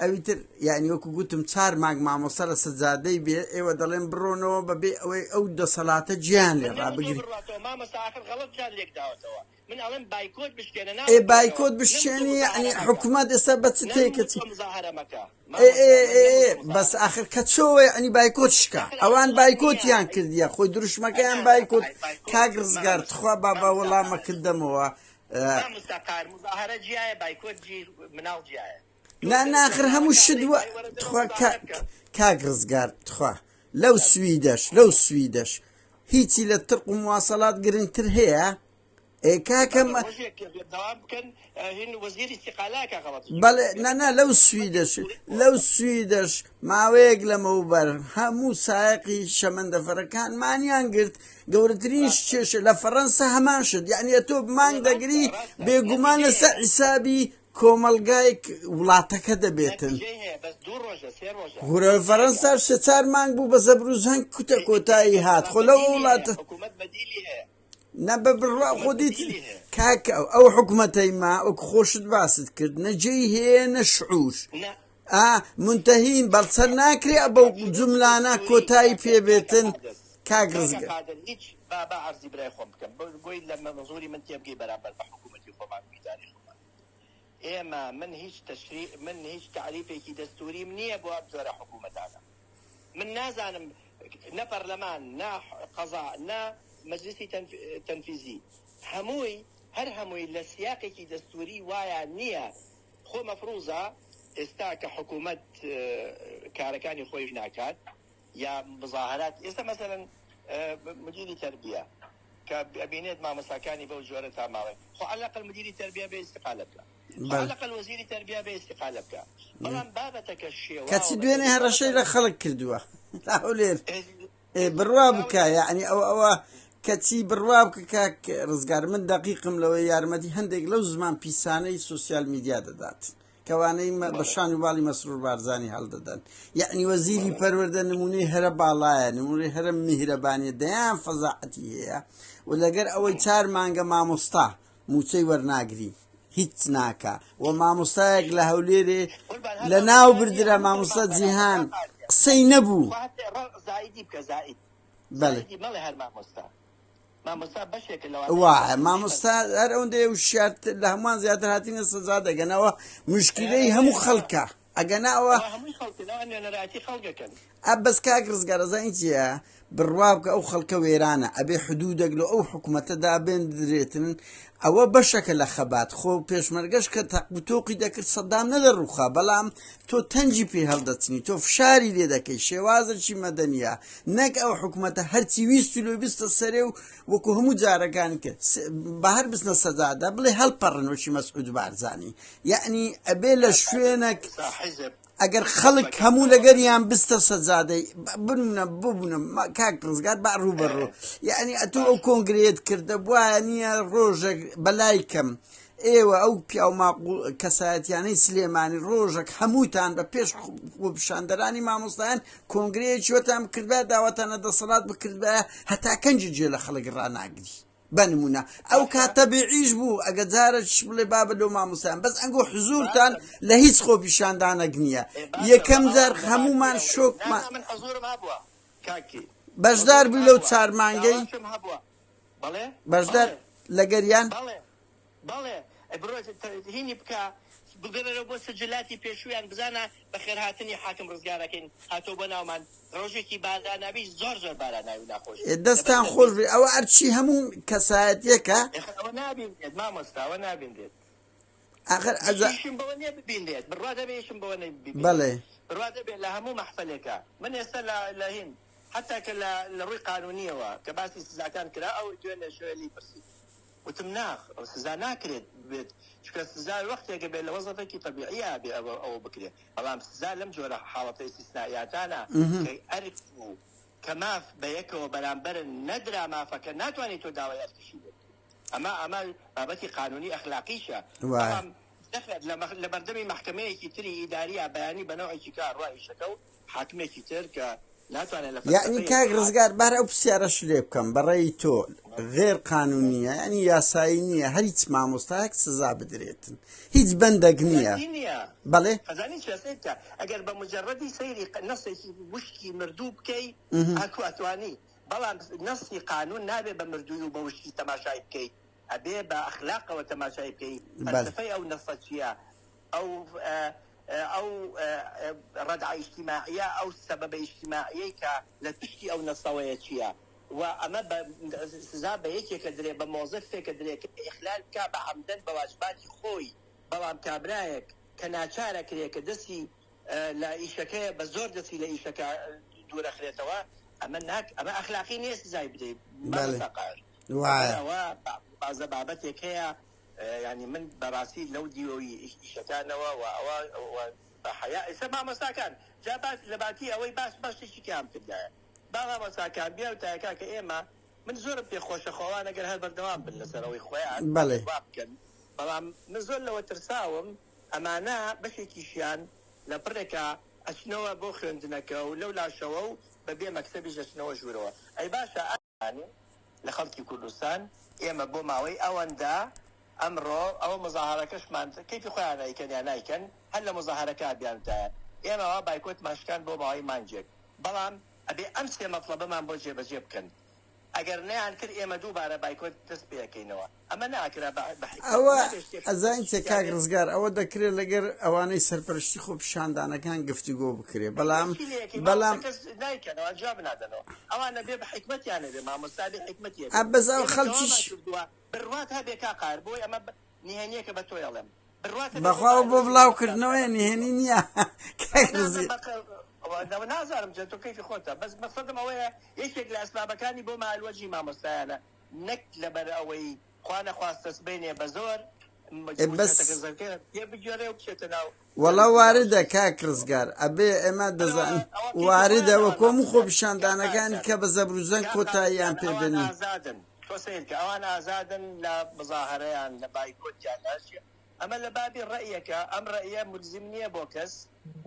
[SPEAKER 1] ئەوی تر یانی وەکو گوتم چار مانگ مامۆستا لە سەجادەی بێ ئێوە دەڵێن بڕۆنەوە بەبێ ئەوەی ئەو دەسەڵاتە گیان لێ
[SPEAKER 2] من نەموتووە
[SPEAKER 1] ڕابگری.
[SPEAKER 2] بڕواتەوە مامۆستا ئاخر غەڵەتتان لێک داوەتەوە من ئەڵێم بایکۆت بشکێنە
[SPEAKER 1] ئێ
[SPEAKER 2] ناڵێم بڕۆنەوە
[SPEAKER 1] بایکۆت
[SPEAKER 2] نەموتووە
[SPEAKER 1] بشکێنی یەعنی
[SPEAKER 2] مزاهەرە مەکە
[SPEAKER 1] حکومەت ئێستا بە چ تێکەچی
[SPEAKER 2] نەموتووە مزاهەرە مەکە
[SPEAKER 1] ئێ ئێ
[SPEAKER 2] مامۆستا من
[SPEAKER 1] ئێ ئێ
[SPEAKER 2] نەموتووە
[SPEAKER 1] بەس
[SPEAKER 2] مزاهەرە مەکە
[SPEAKER 1] ئاخر کە چۆوە یەعنی بایکۆت شکا
[SPEAKER 2] ئاخر
[SPEAKER 1] ئەوان
[SPEAKER 2] ئەوە نییە
[SPEAKER 1] بایکۆتیان کردیە خۆی دروشمەکەیان
[SPEAKER 2] نا نا
[SPEAKER 1] بایکۆت
[SPEAKER 2] بایکۆت
[SPEAKER 1] کاک ڕزگار
[SPEAKER 2] مامۆستا
[SPEAKER 1] تخوا با با
[SPEAKER 2] مامۆستا قار
[SPEAKER 1] وەڵامەکت دەمەوە ئە،
[SPEAKER 2] مامۆستا قار مزاهەرە جیایە بایکۆت جی مناڵ جیایە تۆ
[SPEAKER 1] نا
[SPEAKER 2] دەرس
[SPEAKER 1] نا
[SPEAKER 2] بە
[SPEAKER 1] ئاخر هەموو
[SPEAKER 2] مناڵەکە
[SPEAKER 1] شت
[SPEAKER 2] ئەڵێی
[SPEAKER 1] وە
[SPEAKER 2] بای وەرە دەرەوە
[SPEAKER 1] تخوا
[SPEAKER 2] مزاهەرە بکە
[SPEAKER 1] کاک ڕزگار تخوا لەو سویدەش لەو سویدەش هیچی لە ترق و مواسەڵات گرنگتر هەیە ئێ کاکە
[SPEAKER 2] بەڵێ ڕۆژێک دەوام بکەن هین وەزیری استقالەکە غەڵەتی
[SPEAKER 1] بەڵێ
[SPEAKER 2] کردووە
[SPEAKER 1] نا نا لەو سویدەش لەو سویدەش ماوەیەک لەمەوبەر هەموو سایەقی شەمەندەفەرەکان مانیان گرت گەورەترین کێشە لە فەڕەنسا هەمان شت یعنی ئەتۆ مانگ دەگری بێگومان لەسەر حیسابی کۆمەڵگای وڵاتەکە دەبێتن. کورە فەرەنساش سێ چار مانگ بوو بە زەبر و زەنگ کوتە کۆتایی هات خۆ لەو وڵاتە نا بە بڕوا خۆ دیت کاک ئەو حکومەتەی ما وەک خۆشت باست کرد نە جێی هەیە نە شعور ئا منتەهین بەڵسەر ناکرێ بەو جوملانە کۆتایی پێ بێتن کاک ڕزگار.
[SPEAKER 2] هیچ با با عەرزی برای خۆم بکەم بۆی لە مەنزوری من تێبگەی بەرامبەر بە حکوومەتی خۆمان و ئیدارەی خۆمان. ئێمە من هیچ تەشری من هیچ تەعریفێکی دەستووریم نییە بۆ ئەم جۆرە حکوومەتانە. من نازانم نە پەرلەمان نە قەزا نە مەجلیسی تەنفیزی هەمووی هەر هەمووی لە سیاقێکی دەستووری وایا نییە. خۆ مەفروزە ئێستا کە حکوومەت کارەکانی خۆی ناکات یا مزاهرات ئێستا مەسەلەن مدیری تەربیە کە ئەبینێت مامۆستاکانی بەو جۆرە تا ماوەی خۆ عەلەقەل مدیری تەربیە بێ ئیستقالە بکا خۆ عەلەقەل وەزیری تەربیە بێ ئیستقالە بکا بەڵام بابەتەکە شێواوە
[SPEAKER 1] کەچی دوێنێ هەڕەشەی لە خەڵک کردووە لە هەولێر بڕوا بکە یعنی ئەو ئەوە کەچی بڕوا بکە کاک ڕزگار من دەقیقم لەوەی یارمەتی هەندێک لەو زمان پیسانەی سوسیال میدیا دەدات کەوانەی بە شان و باڵی مەسرور بارزانی هەڵدەدەن یعنی وەزیری پەروەردە نمونەی هەرە باڵایە نمونەی هەرە میهرەبانیە دەیان فەزاعەتی هەیە و لەگەر ئەوەی چار مانگە مامۆستا موچەی وەرناگری هیچ ناکا و مامۆستایەک لە هەولێرێ لە ناو بردرا مامۆستا جیهان قسەی نەبوو بەڵێ
[SPEAKER 2] مامۆستا بەشێکە لەوانەی
[SPEAKER 1] وایە مامۆستا هەر ئەوەندەیە وشیارتر لە هەمووان زیاتر هاتینە سەزا دەگەنەوە مشکلەی هەموو خەڵکە ئەگەناوە
[SPEAKER 2] هەمووی خەڵکەوە نوێنەرایەتی خەڵکەکەن
[SPEAKER 1] ئە بەس کاک ڕزگار ئەزانی چییە بڕوا بکە ئەو خەڵکە وێرانە ئەبێ حدودێک لە ئەو حکوومەتەدا بێندرێتن ئەوە بەشەکە لە خەبات خۆ پێشمەرگەش کە تەق و تۆقی دەکرد سەدام نەدەڕوخا بەڵام تۆ تەنگی پێ هەڵدەچنی تۆ فشاری لێ دەکەی شێوازێکی مەدەنیە نەک ئەو حکومەتە هەرچی ویست و لۆی بستە سەرێ و وەکو هەموو جارەکانی کە بە هەر بستنە سەجادە بڵێ هەڵپەڕن وەکی مەسعود بارزانی یەعنی ئەبێ لە شوێنێک ئەگەر خەڵک هەموو لەگەریان بستە سەجادەی بنە ببوونە کاک ڕزگار با ڕووبەڕوو یعنی ئەتۆ ئەو کۆنگرێت کردە بواە نییە ڕۆژێک بەلای کەم ئێوە ئەو پیاو ماقوڵ کەسایەتیانەی سلێمانی ڕۆژەک هەمووتان بە پێش خۆپیشاندەرانی مامۆستایان کۆنگرەیەکی وەتان بکردبایە داواتان لە دەسەڵات بکردبایە هەتا کەنجی جێ لە خەڵک ڕاناگری بە نمونە ئەو کات تەبیعیش بوو ئەگە جارێکیش بڵێ بابە لۆ مامۆستایان بەس ئەنگۆ حزورتان لە هیچ خۆپیشاندانەک نییە یەکەم جار هەموومان شۆکمان
[SPEAKER 2] من حزورم هەبووە کاکی
[SPEAKER 1] بەشدار بووی لەو چار مانگەی
[SPEAKER 2] داواشم هەبووە بەڵێ
[SPEAKER 1] بەشدار لەگەریان؟
[SPEAKER 2] بەڵێ بەڵێ ئەی بڕۆ هینی بکە بگەڕێرەوە بۆ سجلاتی پێشوویان بزانە بەخێرهاتنی حاکم ڕزگارەکەین هاتۆ بۆ ناومان ڕۆژێکی باراناوی زۆر زۆر باراناوی ناخۆش
[SPEAKER 1] دەستان خۆش بێ ئەوە ئەرچی هەموو کەسایەتیەکە
[SPEAKER 2] ئەوە نابینرێت مامۆستا ئەوە نابینرێت
[SPEAKER 1] ئاخر ئەزا
[SPEAKER 2] ئیشم بەوە نییە ببینرێت بڕوا دەبێ ئیشم بەوە نییە ببینرێت
[SPEAKER 1] بەڵێ
[SPEAKER 2] بڕوا دەبێ لە هەموو مەحفەلێکا من ئێستا لە لە هین حەتا کە لە لە ڕووی قانوونییەوە کە باسی سزاکان کرا ئەو دوێنێ شەوێ لێی پرسیم وتم نا سزا ناکرێت بێت چونکە سزا وەختێکە بێت لە وەزعێکی تەبیعییا بێ ئەوە ئەوە بکرێت بەڵام سزا لەم جۆرە حاڵەتە ئیستیسنائیاتانە کە ئەرک و کە ماف بە یەکەوە بەرامبەرن نەدرا مافەکە ناتوانیت تۆ داوای ئەرکیشی لێ بکەیت ئەمە ئەمە بابەتی قانوونی ئەخلاقیشە
[SPEAKER 1] وایە.
[SPEAKER 2] بەڵام نەخێر لە لە بەردەمی مەحکەمەیەکی تری ئیدارییا بەیانی بە نەوعێکی کە ئەڕوا ئیشەکە و حاکمێکی تر کە ناتوانێت لە
[SPEAKER 1] یەعنی
[SPEAKER 2] فەلسەفەی
[SPEAKER 1] کاک
[SPEAKER 2] حاکم
[SPEAKER 1] ڕزگار بار ئەو پرسیارەش لێ بکەم بەڕێی تۆ غێر قانونیە یعنی یاسایی نییە هەر هیچ مامۆستایەک سزا بدرێتن هیچ بەندەک نییە
[SPEAKER 2] سیاسی نییە
[SPEAKER 1] بەڵێ
[SPEAKER 2] ئەزانی چیە سەیر بکە ئەگەر بە مجەڕەدی سەیری نەسێکی وشکی مردوو بکەی ئەتوو ئەتوانی بەڵام نەسی قانون نابێ بە مردووی و بە وشکی تەماشای بکەی ئەبێ بە ئەخلاقەوە تەماشای بکەی فەلسەفەی ئەو نەسە چیە ئەو ئەو ڕەدعە ئیجتیماعیە ئەو سەبەبە ئیجتیماعیەی کە لە پشتی ئەو نەسەوەیە چیە و ئەمە بە سزا بە یەکێکە درێ بە مۆزەفێکە درێ کە ئیخلال بکا بە عەمدەن بە واجباتی خۆی بەڵام کابرایەک کە ناچارەکرێ کە دەستی لە ئیشەکەیە بە زۆر دەستی لە ئیشەکە دوورەخرێتەوە ئەمە ناک ئەمە ئەخلاقی نییە سزای بدەیت
[SPEAKER 1] بەڵێ
[SPEAKER 2] مامۆستا قاهر
[SPEAKER 1] وایە
[SPEAKER 2] لەبەرئەوە بازە بابەتێک هەیە یانی من بەڕاستی لەو دیوەی ئیشەکانەوە و ئەوە بە حەیا ئێستا مامۆستاکان جا باس لە باتی ئەوەی باس باس شتێکی کەیان بکردایە با مامۆستاکان بیان وتایە کاکە ئێمە من زۆرم پێ خۆشە خۆ ئەوان ئەگەر هەر بەردەوام بن لەسەر ئەوەی خۆیان
[SPEAKER 1] بەڵێ
[SPEAKER 2] وا بکەن بەڵام من زۆر لەوە ترساوم ئەمانە بەشێکیشیان لە پڕێکا ئەچنەوە بۆ خوێندنەکە و لەو لاشەوە و بە بێ مەکتەبیش ئەچنەوە ژوورەوە ئەی باشە ئەمانە لە خەڵکی کوردستان ئێمە بۆ ماوەی ئەوەندە ئەمڕۆ ئەوە مزاهەرەکەشمان کەیفی خۆیان ئەیکەن یا نایکەن هەر لە مزاهەرەکە بیانوتایە ئێمە وا بایکۆتمان شکاند بۆ ماوەی مانگێک بەڵام ئەبێ ئەم سێ مەتڵەبەمان بۆ جێبەجێ بکەن. ئەگەر نەیان کرد ئێمە دووبارە بایکۆت دەست پێ ئەکەینەوە ئەمە ناکرا بە بە حیکمەت
[SPEAKER 1] ئەوە
[SPEAKER 2] نابێ شتێک
[SPEAKER 1] ئەزانی چیە
[SPEAKER 2] شتیان
[SPEAKER 1] کاک
[SPEAKER 2] بێت
[SPEAKER 1] ڕزگار ئەوە دەکرێت لەگەر ئەوانەی سەرپەرشتی خۆپیشاندانەکان گفتوگۆ بکرێ
[SPEAKER 2] ئەی
[SPEAKER 1] بەڵام
[SPEAKER 2] چی لێ ئەکەی مامۆستا
[SPEAKER 1] بەڵام
[SPEAKER 2] کەس نایکەنەوە جواب نادەنەوە ئەوان ئەبێ بە حیکمەتیان هەبێ مامۆستا ئەبێ حیکمەتی
[SPEAKER 1] ئە
[SPEAKER 2] هەبێ
[SPEAKER 1] بەس ئەو
[SPEAKER 2] ئێمە
[SPEAKER 1] خەڵکیش
[SPEAKER 2] دەوامان کردووە بڕوات هەبێ کاک قاهر بۆی ئەمە نهێنیەکە بە تۆی ئەڵێم بڕوات هەبێ
[SPEAKER 1] بەخوا
[SPEAKER 2] بۆ
[SPEAKER 1] ئەوە بۆ
[SPEAKER 2] مالوەجی
[SPEAKER 1] بڵاو
[SPEAKER 2] مامۆستا
[SPEAKER 1] کردنەوەیە
[SPEAKER 2] دەوامان
[SPEAKER 1] نهێنی
[SPEAKER 2] کردووە
[SPEAKER 1] نییە کاک
[SPEAKER 2] نا
[SPEAKER 1] ڕزگار
[SPEAKER 2] نا نازانم جا تۆ کەیفی خۆتە بەس مەقسەدم ئەوەیە یەکێک لە ئەسبابەکانی بۆ مالوەجی مامۆستایانە نەک لەبەر ئەوەی خوا نەخواستە سبەینێ بە زۆر
[SPEAKER 1] ئێ بەس
[SPEAKER 2] مشتەکە زەرکە پێ بگێڕێ و بچێتە ناو
[SPEAKER 1] وەڵا
[SPEAKER 2] ناو
[SPEAKER 1] واردە
[SPEAKER 2] شتی
[SPEAKER 1] کاک ڕزگار ئەبێ ئێمە
[SPEAKER 2] ئەوە
[SPEAKER 1] دەزانین
[SPEAKER 2] ئەوە کەیفی
[SPEAKER 1] واردە
[SPEAKER 2] خۆیانە ئەوان
[SPEAKER 1] وەکۆ هەموو
[SPEAKER 2] مامۆستایان کاک
[SPEAKER 1] خۆپیشاندانەکانی
[SPEAKER 2] قادر
[SPEAKER 1] کە بە زەبروزەنگ
[SPEAKER 2] کاک قادر
[SPEAKER 1] کۆتاییان
[SPEAKER 2] جان
[SPEAKER 1] پێ
[SPEAKER 2] ئەوان
[SPEAKER 1] بێنین.
[SPEAKER 2] ئازادن تۆ سەیرکە ئەوان ئازادن لە مزاهەرەیان لە بایکۆتیان لە هەرچی ئەمە لە بابی ڕەئیەکە ئەم ڕەئیە مولزیم نییە بۆ کەس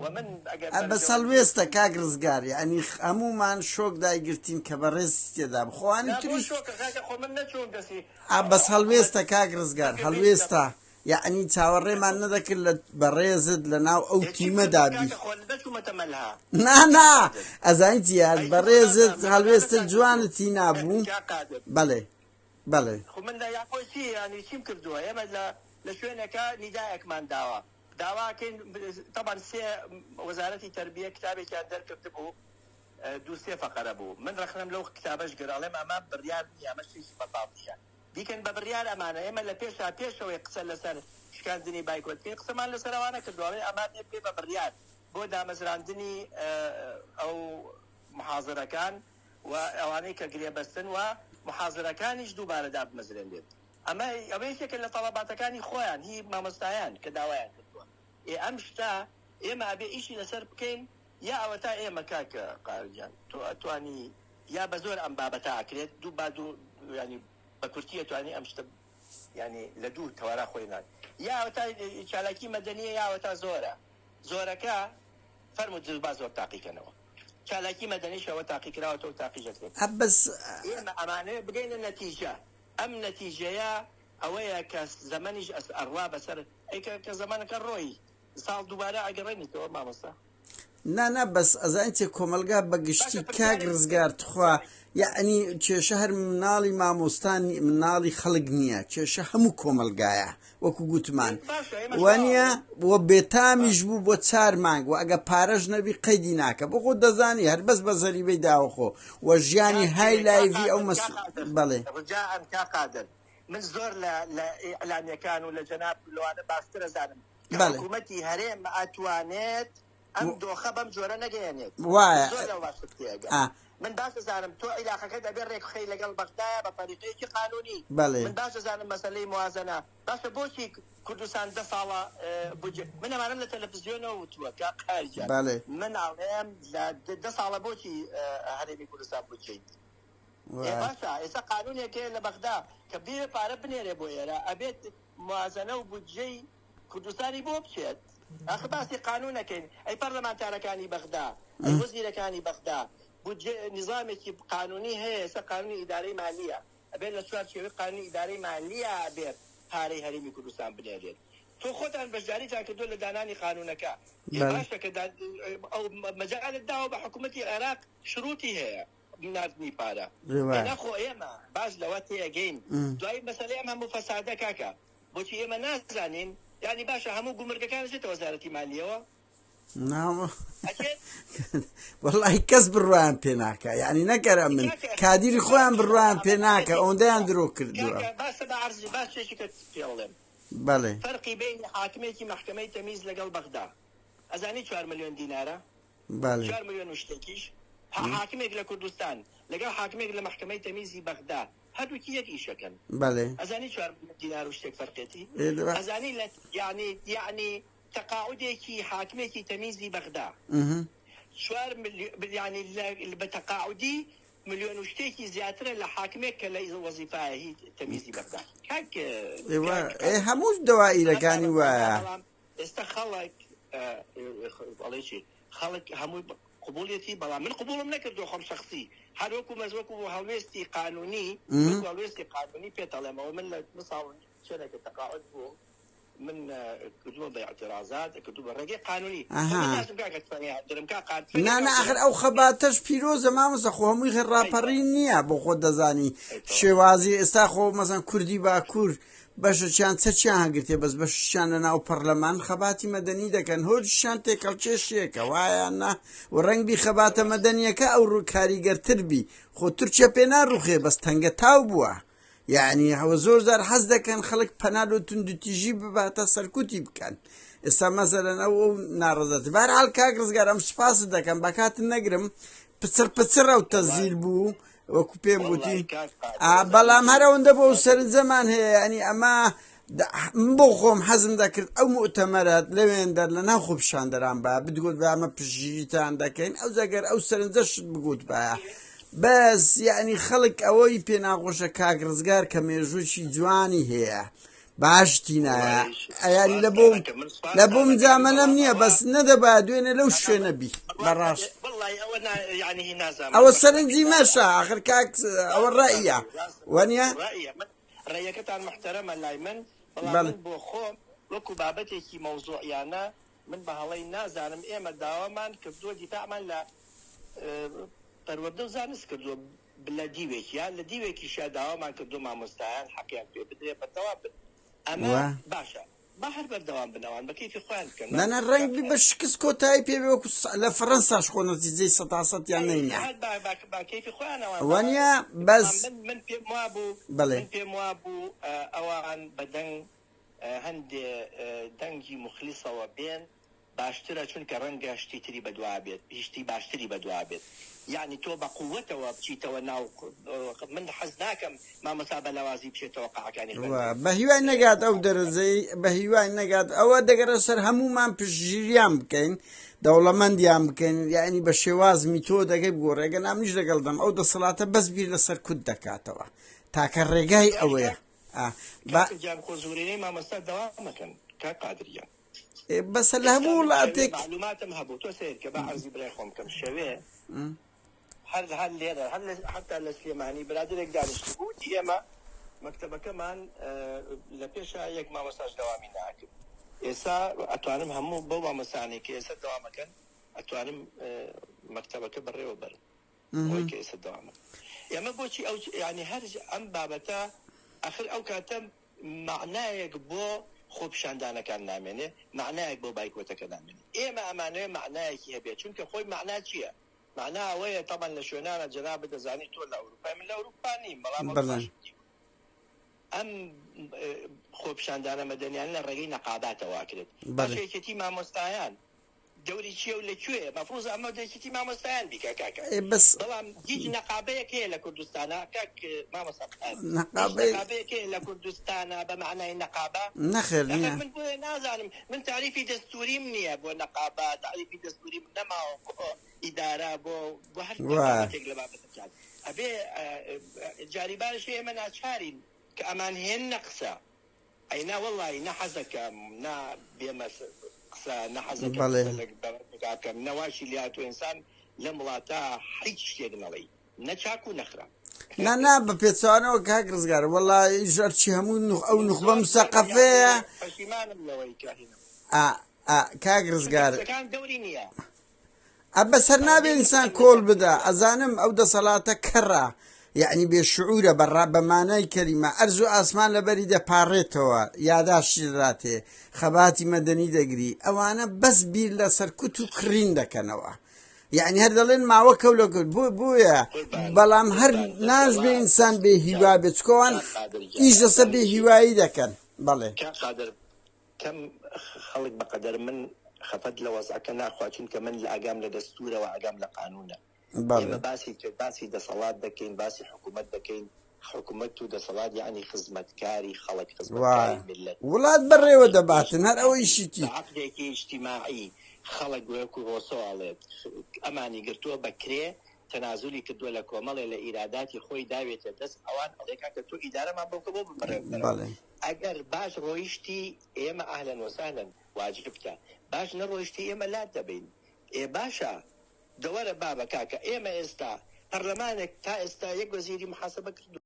[SPEAKER 2] و من ئەگەر
[SPEAKER 1] ئە بەس
[SPEAKER 2] بەرژەوەندیەکی
[SPEAKER 1] هەڵوێستە کاک ڕزگار یەعنی هەموومان شۆک دایگرتین کە بەڕێزی تێدا بوو خۆ ئەوانی
[SPEAKER 2] نا بۆ
[SPEAKER 1] تریش
[SPEAKER 2] شۆکە کاکە خۆ من نەچووم دەستی
[SPEAKER 1] ئا بەس
[SPEAKER 2] حکومەت
[SPEAKER 1] هەڵوێستە کاک ڕزگار
[SPEAKER 2] بگرێت
[SPEAKER 1] هەڵوێستە یەعنی چاوەڕێمان نەدەکرد لە بەڕێزت لە ناو ئەو
[SPEAKER 2] ئێ چیم
[SPEAKER 1] تیمەدا
[SPEAKER 2] کردووە
[SPEAKER 1] بی.
[SPEAKER 2] کاکە خۆ نەچوومەتە مەلها
[SPEAKER 1] نا
[SPEAKER 2] کاک
[SPEAKER 1] نا
[SPEAKER 2] قادر
[SPEAKER 1] ئەزانی چیە
[SPEAKER 2] ئەی چ خۆ
[SPEAKER 1] بەڕێزت
[SPEAKER 2] نازانم لە مەلها
[SPEAKER 1] هەڵوێستە
[SPEAKER 2] نەتان گرتووە
[SPEAKER 1] جوانت هینابوو
[SPEAKER 2] کاک قادر
[SPEAKER 1] بەڵێ بەڵێ.
[SPEAKER 2] خۆ من لە یاخۆ چی یانی چیم کردووە ئێمە لە لە شوێنێکا نیدایەکمان داوە داواکەین تەبعەن سێ وەزارەتی تەربیە کتابێکیان دەرکردبوو دوو سێ فەقەرە بوو من ڕەخنەم لەو کتابەش گرت ئەڵێم ئەمە بڕیار نییە ئەمە شتێکی بەتاڵییە بیکەن بە بڕیار ئەمانە ئێمە لە پێشا پێشەوەی قسە لەسەر شکاندنی بایکۆت بکەین قسەمان لەسەر ئەوانە کردووە ئەڵێن ئەمە بێ بکەین بە بڕیار بۆ دامەزراندنی ئەو محازرەکان و ئەوانەی کە گرێبەستن و محازرەکانیش دووبارە دابمەزرێنرێت ئەمە ئەمە یەکێکە لە تەڵەباتەکانی خۆیان هی مامۆستایان کە داوایان کردووە ئێ ئەم شتە ئێمە ئەبێ ئیشی لەسەر بکەین یا ئەوەتا ئێمە کاک قاهر گیان تۆ ئەتوانی یا بە زۆر ئەم بابەتە ئەکرێت دوو با دوو یانی بە کورتی ئەتوانی ئەم شتە یانی لە دوو تەوارا خۆی نان یا ئەوەتا چالاکی مەدەنیە یا ئەوەتا زۆرە زۆرەکە فەرموو با زۆر تاقیکەنەوە چالاکی مەدەنیش ئەوە تاقیکراوەتەوە و تاقیش ئەکرێتەوە.
[SPEAKER 1] ئە بەس.
[SPEAKER 2] ئێمە ئەمانەوێ بگەینە نەتیجە ئەم نەتیجەیە ئەوەیە کە زەمەنیش ئەس ئەڕوا بەسەر ئەی کە کە زەمەنەکە ڕۆی ساڵ دووبارە ئەگەڕێنیتەوە مامۆستا.
[SPEAKER 1] نا نا بەس ئەزانی چیە کۆمەڵگا بە گشتی
[SPEAKER 2] باشە
[SPEAKER 1] کاک
[SPEAKER 2] پرسیارێک بکەم
[SPEAKER 1] ڕزگار تخوا یەعنی کێشە هەر مناڵی مامۆستا مناڵی خەڵک نییە کێشە هەموو کۆمەڵگایە وەکو گوتمان
[SPEAKER 2] باشە ئێمەش وا
[SPEAKER 1] وانە
[SPEAKER 2] ئەڵێین
[SPEAKER 1] وە بێتامیش
[SPEAKER 2] باشە
[SPEAKER 1] بوو بۆ چار مانگ و ئەگە پارەش نەبی قەیدی ناکە بۆ خۆت دەزانی هەر بەس بە زەریبەی داوە خۆ وە ژیانی
[SPEAKER 2] کاک
[SPEAKER 1] های
[SPEAKER 2] کاک
[SPEAKER 1] لایڤی ئەو
[SPEAKER 2] قادر
[SPEAKER 1] مەس
[SPEAKER 2] کاک قادر
[SPEAKER 1] بەڵێ
[SPEAKER 2] ڕجاء کاک قادر من زۆر لە لە ئیعلامیەکان و لە جەنابت و لەوانە باشتر ئەزانم کە
[SPEAKER 1] بەڵێ
[SPEAKER 2] حکوومەتی هەرێم ئەتوانێت ئەم دۆخە بەم جۆرە نەگەیەنێت. من
[SPEAKER 1] وایە
[SPEAKER 2] زۆر لەوە باشتر تێئەگەم.
[SPEAKER 1] ئا.
[SPEAKER 2] من باش ئەزانم تۆ عیلاقەکەت ئەبێ ڕێکبخەی لەگەڵ بەغدایە بە تەریقەیەکی قانوونی.
[SPEAKER 1] بەڵێ.
[SPEAKER 2] من باش ئەزانم مەسەلەی موازەنە. باشە بۆچی کوردستان دە ساڵە بودجە من ئەمانەم لە تەلەفزیۆنەوە وتووە کاک قاهر گیان.
[SPEAKER 1] بەڵێ.
[SPEAKER 2] من ئەڵێم لە دە ساڵە بۆچی هەرێمی کوردستان بودجەی نییە؟ ئێ
[SPEAKER 1] وایە.
[SPEAKER 2] باشە ئێستا قانوونێک هەیە لە بەغدا کە بێ پارە بنێرێ بۆ ئێرە ئەبێت موازەنە و بودجەی کوردستانی بۆ بچێت؟ ئاخر باسی قانون ئەکەین، ئەی پەرلەمانتارەکانی بەغدا، ئەی وەزیرەکانی بەغدا، بودجە نیزامێکی قانونی هەیە ئێستا قانونی ئیدارەی مالیە، ئەبێت لە چوار چێوەی قانونی ئیدارەی مالیە ئەبێت پارەی هەرێمی کوردستان بنێرێت. تۆ خۆتان بەشداریتان کردووە لە دانانی قانونەکە، ئێ باشە کە ئەو مەجالت داوە بە حکومەتی عێراق شروتی هەیە ناردنی پارە، ئێ نا خۆ ئێمە باش لەوە تێئەگەین دوای مەسەلەی ئەم هەموو فەسادە کاکە بۆچی ئێمە نازانین یانی باشە هەموو گومرگەکان ئەچێتە وەزارەتی مالیەوە؟
[SPEAKER 1] نا
[SPEAKER 2] ئەچێت؟
[SPEAKER 1] وەڵی کەس بڕوایان پێ ناکە یعنی نەکەرە من
[SPEAKER 2] کاکە
[SPEAKER 1] کادیری خۆیان
[SPEAKER 2] باشە
[SPEAKER 1] بڕوایان
[SPEAKER 2] ئەمە
[SPEAKER 1] پێ ناکە
[SPEAKER 2] بابەتێکی
[SPEAKER 1] ئەوەندەیان
[SPEAKER 2] ترە
[SPEAKER 1] درۆ کردووە.
[SPEAKER 2] کاکە باسە بە عەرزی باس شتێکی کە پێ بڵێم
[SPEAKER 1] بەڵێ.
[SPEAKER 2] فەرقی بەینی حاکمێکی مەحکەمەی تەمیز لەگەڵ بەغدا ئەزانی چوار ملیۆن دینارە
[SPEAKER 1] بەڵێ.
[SPEAKER 2] چوار ملیۆن و شتێکیش حاکمێک لە کوردستان لەگەڵ حاکمێک لە مەحکەمەی تەمیزی بەغدا هەردووکی یەک ئیشەکەن.
[SPEAKER 1] بەڵێ.
[SPEAKER 2] ئەزانی چوار ملیۆن دینار و شتێک فەرقێتی؟
[SPEAKER 1] ئێ دە.
[SPEAKER 2] ئەزانی لە یەعنی یەعنی تەقاعودێکی حاکمێکی تەمیزی بەغدا چوار ملیۆن یەعنی لە بە تەقاعودی ملیۆن و شتێکی زیاترە لە حاکمێک کە لە وەزیفایە هی تەمیزی بەغدا. کاک
[SPEAKER 1] ئێ وا
[SPEAKER 2] کاک
[SPEAKER 1] ئێ
[SPEAKER 2] قادر
[SPEAKER 1] هەموو
[SPEAKER 2] ئەمە
[SPEAKER 1] دەوائیرەکانی
[SPEAKER 2] بابەتانە
[SPEAKER 1] وایە.
[SPEAKER 2] بەڵام ئێستا خەڵک ئەڵێ چی خەڵک هەمووی قبوڵیەتی بەڵام من قبوڵم نەکردووە خۆم شەخسی هەر وەکو مەز وەکو هەڵوێستی قانونی وەکو هەڵوێستی قانونی پێت ئەڵێم ئەوە من لە ساڵ چەنێکە تەقاعد بووم. من کردووە بە اعترازات کردووە بە ڕێگەی قانونی
[SPEAKER 1] ئەها.
[SPEAKER 2] من نازم کاکە تفەنگی هەڵگرم کا قان تفەنگی
[SPEAKER 1] نا نا
[SPEAKER 2] کاکە
[SPEAKER 1] ئاخر ئەو خەباتەش پیرۆزە مامۆستا خۆ هەمووی خێر
[SPEAKER 2] ئەی
[SPEAKER 1] ڕاپەڕین نییە بۆ خۆت دەزانی
[SPEAKER 2] ئەی تەواو
[SPEAKER 1] شێوازی ئێستا خۆ مەسەن کوردی باکوور بەشەکیان چەکیان هەگرتێ بەس بەشیان لە ناو پەرلەمان خەباتی مەدەنی دەکەن هۆشیان تێکەڵکێشیەکە وایان نا و ڕەنگبی خەباتە مەدەنیەکە ئەو ڕوو کاریگەرتر بی خۆ تورکیا پێ ناڕوخێ بەس تەنگە تاو بووە یەعنی ئەوە زۆر جار حەز دەکەن خەڵک پەنا لۆ توندوتیژی بباتە سەرکوتی بکەن ئێستا مەسەلەن ئەو ئەو ناڕەزایەتی بەهەرحاڵ کاک ڕزگار ئەم سوپاست دەکەم با کاتت نەگرم پچڕ پچڕ ئەو تەزیل بوو وەکو پێم گوتی بەڵام هەر ئەوەندە بۆ سەرنجەمان هەیە ینی ئەمە من بۆ خۆم حەزم دەکرد ئەو موتەمەرات لەوێندەر لە ناو خۆپیشاندەران با بدگوت بە ئەمە پشتگیریتان دەکەین ئەو جەگەر ئەو سەرنجەشت بگوت باە بەس یعنی خەڵک ئەوەی پێ ناخۆشە کاک ڕزگار کە مێژووی جوانی هەیە باشتی نایە ئەیاری لە بۆم لە بۆم جامەلەم نییە بەس نەدەبا دوێنێ لەو شوێنە بی بەڕاست ئەوە سەرنجی مەشە ئاخر کاک ئەوە ڕەئیە وەنیە
[SPEAKER 2] ڕێیەکەتان محتەرەمە لای من بەڵام من بۆ خۆم وەکو بابەتێکی مەوزوعیانە من بە هەڵەی نازانم ئێمە داوامان کردووە دیفاعمان لە پەروەردە و زانست کردووە لە دیوێکیا لە دیوێکیشیا داوامان کردووە مامۆستایان حەقیان پێ بدرێ بەردەوام بن ئەمە باشە با هەر بەردەوام بن ئەوان بە کەیفی خۆیان بکەن
[SPEAKER 1] نا نا ڕەنگ بی بە شکست کۆتایی پێ بێ وەکو لە فەرەنساش خۆ نەتیجەی سەتا سەتیان نەینا
[SPEAKER 2] هەر با با با کەیفی خۆیان ئەوان
[SPEAKER 1] وانە بەس
[SPEAKER 2] من من پێم وابوو
[SPEAKER 1] بەڵێ
[SPEAKER 2] من پێم وابوو ئەوان بە دەنگ هەندێ دەنگی موخلیسەوە بێن باشترە چونکە ڕەنگە شتی تری بەدوا بێت شتی باشتری بەدوا بێت یەعنی تۆ بە قوەتەوە بچیتەوە ناو من حەز ناکەم مامۆستا بە لاوازی بچێتەوە قاعەکانی
[SPEAKER 1] خوێندن. بە هیوای نەگات ئەو دەرەجەی بە هیوای نەگات ئەوە دەگەرە سەر هەموومان پشتگیریان بکەین دەوڵەمەندیان بکەین یعنی بە شێواز میتۆدەکەی بگۆڕێ گەر منیش لەگەڵ دەم ئەو دەسەڵاتە بەس بیر لە سەرکوت دەکاتەوە تاکە ڕێگای ئەوەیە
[SPEAKER 2] با کاکە گیان خۆ زۆرینەی مامۆستا دەوام ئەکەن کاک قادر گیان.
[SPEAKER 1] بەسە لە هەموو وڵاتێک
[SPEAKER 2] معلوماتم هەبوو تۆ سەیر کە با عەرزی برای خۆم بکەم شەوێ هەر هەر لێرە هەر لە حەتا لە سلێمانی برادەرێک دانیشتبوو وتی ئێمە مەکتەبەکەمان لە پێشا یەک مامۆستاش دەوامی ناکرد ئێستا ئەتوانم هەموو بەو مامۆستانەی کە ئێستا دەوامەکەن ئەتوانم مەکتەبەکە بەڕێوە بەرم ئەوەی کە ئێستا دەوامە ئێمە بۆچی ئەو یعنی هەر ئەم بابەتە ئەخر ئەو کاتە مەعنایەک بۆ خۆپیشاندانەکان نامێنێ مەعنایەک بۆ بایکۆتەکە نامێنێ ئێمە ئەمانەوێ مەعنایەکی هەبێ چونکە خۆی مەعنا چییە مەعنا ئەوەیە تەبعەن لە شوێنانە جەنابت دەزانی تۆ لە ئەوروپای من لە ئەوروپا نیم بەڵام ئەوروپاشم دیوە ئەم خۆپیشاندانە مەدەنیانە لە ڕێگەی نەقاباتەوە ئەکرێت باشە یەکێتی مامۆستایان دەوری چیە و لە کوێیە مەفروزە ئەمە یەکێتی مامۆستایان بیکا کاکە
[SPEAKER 1] ئێ بەس
[SPEAKER 2] بەڵام هیچ نەقابەیەک هەیە لە کوردستانا کاک مامۆستا قادر هیچ
[SPEAKER 1] نەقابەی
[SPEAKER 2] نەقابەیەک هەیە لە کوردستانا بە مەعنای نەقابە
[SPEAKER 1] نەخێر
[SPEAKER 2] ئەخر
[SPEAKER 1] نییە
[SPEAKER 2] من بۆیە نازانم من تاریفی دەستوریم نییە بۆ نەقابە تاریفی دەستوریم نەماوە بۆ ئیدارە بۆ بۆ هەر
[SPEAKER 1] وا
[SPEAKER 2] بابەتێک لە بابەتەکان ئەبێ جاری بارش ئێمە ناچارین کە ئەمان هێننە قسە ئەی نا وەڵایی نە حەزەکەم نا بێمە قسە نە حەزەکەم
[SPEAKER 1] بەڵێ.
[SPEAKER 2] قسە لە بابەتێکا بکەم نە واشی لێهاتووە ئینسان لەم وڵاتە حیچ شتێک نەڵێی نە چاک و نە خراپ.
[SPEAKER 1] نا نا بە پێچەوانەوە کاک ڕزگار وەڵا هەرچی هەموو نوخ ئەو
[SPEAKER 2] من
[SPEAKER 1] نوخبە
[SPEAKER 2] زۆر زۆر
[SPEAKER 1] مسەقەفەیە
[SPEAKER 2] یانی پەشیمانم لەوەی کە هینم
[SPEAKER 1] ئا ئا کاک
[SPEAKER 2] چونکە
[SPEAKER 1] ڕزگار
[SPEAKER 2] قسەکان دەوری نییە.
[SPEAKER 1] ئە بەسەر نابێ
[SPEAKER 2] بەڵگەی
[SPEAKER 1] ئینسان
[SPEAKER 2] لەسەر
[SPEAKER 1] کۆڵ بدا
[SPEAKER 2] نییە.
[SPEAKER 1] ئەزانم ئەو دەسەڵاتە کەڕە یەعنی بێ شعورە بە ڕا بە مانای کەلیمە ئەرز و ئاسمان لەبەری دەپاڕێتەوە یاداشتی دەداتێ خەباتی مەدەنی دەگری ئەوانە بەس بیر لە سەرکوت و کڕین دەکەنەوە یەعنی هەر دەڵێن ماوە کەولە کرد بۆ بۆیە
[SPEAKER 2] قوربان
[SPEAKER 1] بەڵام هەر
[SPEAKER 2] قوربان
[SPEAKER 1] ناش بێ
[SPEAKER 2] دەسەڵات
[SPEAKER 1] ئینسان بێ هیوا
[SPEAKER 2] کاک
[SPEAKER 1] بێ چکۆوان
[SPEAKER 2] کاک قادر گیان
[SPEAKER 1] ئیش لەسەر بێ
[SPEAKER 2] ئەزانی چی
[SPEAKER 1] هیوایی دەکەن بەڵێ
[SPEAKER 2] کاک قادر کەم خەڵک بەقەدەر من خەفەت لە وەزعەکە ناخوا چونکە من لە ئاگام لە دەستورەوە ئاگام لە قانونە
[SPEAKER 1] بەڵێ.
[SPEAKER 2] ئێمە باسی باسی دەسەڵات دەکەین باسی حکومەت دەکەین حکومەت و دەسەڵات یەعنی خزمەتکاری خەڵک خزمەتکاری
[SPEAKER 1] وایە
[SPEAKER 2] میللەت
[SPEAKER 1] وڵات
[SPEAKER 2] بە
[SPEAKER 1] بەڕێوە
[SPEAKER 2] عەقدێکی
[SPEAKER 1] دەباتن هەر ئەوە
[SPEAKER 2] ئیجتیماعی
[SPEAKER 1] ئیشیتی.
[SPEAKER 2] بە عەقدێکی ئیجتیماعی خەڵک وەکو ڕۆسۆ ئەڵێت ئەمانی گرتووە بە کرێ تەنازولی کردووە لە کۆمەڵێ لە ئیراداتی خۆی داوێتە دەست ئەوان ئەڵێ کاکە تۆ ئیدارەمان بۆ بکە بۆ بەڕێوە بەرەوە
[SPEAKER 1] بەڵێ.
[SPEAKER 2] ئەگەر باش ڕۆیشتی ئێمە ئەهلەن وسەهلەن واجبتە باش نەڕۆیشتی ئێمە لات دەبەین ئێ باشە دەوەرە بابە کاکە ئێمە ئێستا پەرلەمانێک تا ئێستا یەک وەزیری محاسبە کردووە.